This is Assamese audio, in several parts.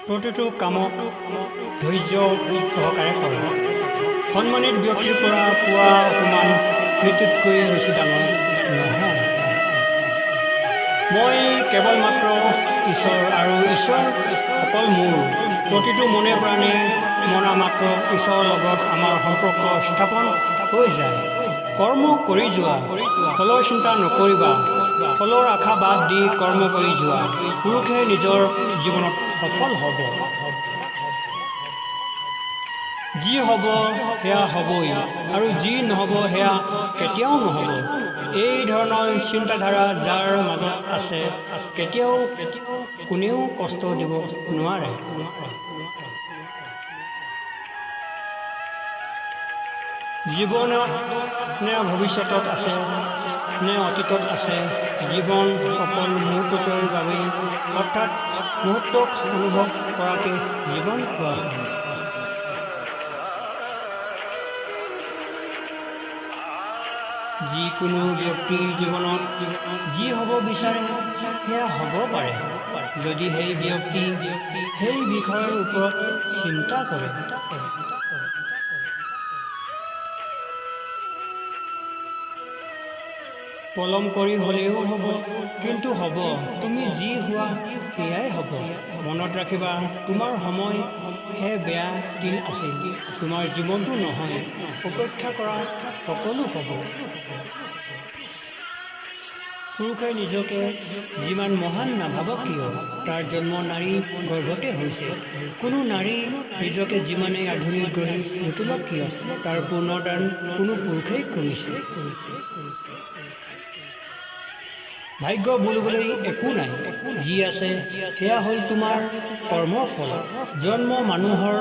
প্ৰতিটো কামক ধৈৰ্য সহকাৰে কৰা। সন্মানিত ব্যক্তিৰ পৰা পোৱা অপমান মৃত্যুতকৈ বেছি ডাঙৰ নহয়। মই কেৱল মাত্ৰ ঈশ্বৰ আৰু ঈশ্বৰ অকল মোৰ। প্ৰতিটো মনে প্ৰাণে মনা মাত্ৰ ঈশ্বৰৰ লগত আমাৰ সম্পৰ্ক স্থাপন হৈ যায়। কৰ্ম কৰি যোৱা, ফলৰ চিন্তা নকৰিবা। ফলৰ আশা বাদ দি কৰ্ম কৰি যোৱা পুৰুষে নিজৰ জীৱনত সফল হ'ব। যি হ'ব সেয়া হ'বই আৰু যি নহ'ব সেয়া কেতিয়াও নহ'ব, এই ধৰণৰ চিন্তাধাৰা যাৰ মাজত আছে, কেতিয়াও কোনেও কষ্ট দিব নোৱাৰে। জীৱনত নে ভৱিষ্যতত আছে নে অতীতত আছে, জীৱন অকল মুহূৰ্তটোৰ বাবেই, অৰ্থাৎ মুহূৰ্তক অনুভৱ কৰাকে জীৱন কোৱা হয়। যিকোনো ব্যক্তিৰ জীৱনত যি হ'ব বিচাৰে সেয়া হ'ব পাৰে, যদি সেই ব্যক্তি সেই বিষয়ৰ ওপৰত চিন্তা কৰে। পলম কৰি হ'লেও হ'ব, কিন্তু হ'ব। তুমি যি হোৱা সেয়াই হ'ব। মনত ৰাখিবা, তোমাৰ সময় হে বেয়া দিন আছিল, তোমাৰ জীৱনটো নহয়। অপেক্ষা কৰা, সকলো হ'ব। পুৰুষে নিজকে যিমান মহান নাভাবক কিয়, তাৰ জন্ম নাৰী গৰ্ভতে হৈছে। কোনো নাৰী নিজকে যিমানেই আধুনিক গঢ়ি নোতোলক কিয়, তাৰ পূৰ্ণদান কোনো পুৰুষেই কৰিছে। ভাগ্য বুলিবলৈ একো নাই, যি আছে সেয়া হ'ল তোমাৰ কৰ্মফল। জন্ম মানুহৰ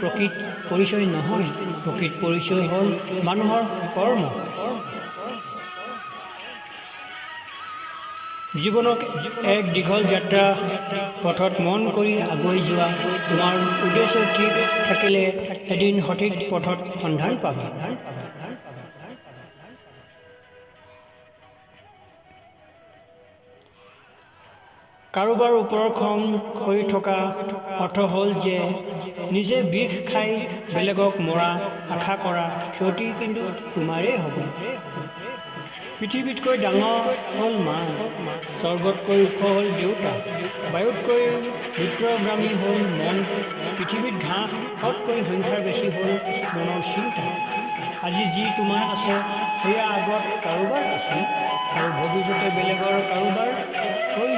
প্ৰকৃত পৰিচয় নহয়, প্ৰকৃত পৰিচয় হ'ল মানুহৰ কৰ্ম। জীৱনক এক দীঘল যাত্ৰা পথত মন কৰি আগুৱাই যোৱা। তোমাৰ উদ্দেশ্য ঠিক থাকিলে এদিন সঠিক পথত সন্ধান পাবা। কাৰোবাৰ ওপৰত খং কৰি থকা অৰ্থ হ'ল যে নিজে বিষ খাই বেলেগক মৰা আশা কৰা, ক্ষতি কিন্তু তোমাৰেই হ'ব। পৃথিৱীতকৈ ডাঙৰ হ'ল মা, স্বৰ্গতকৈ ওখ হ'ল দেউতা, বায়ুতকৈ দ্ৰুতগামী হ'ল মন, পৃথিৱীত ঘাঁহতকৈ সংখ্যা বেছি হ'ল মনৰ চিন্তা। আজি যি তোমাৰ আছে সেয়া আগত কাৰোবাৰ আছিল আৰু ভৱিষ্যতে বেলেগৰ কাৰোবাৰ হৈ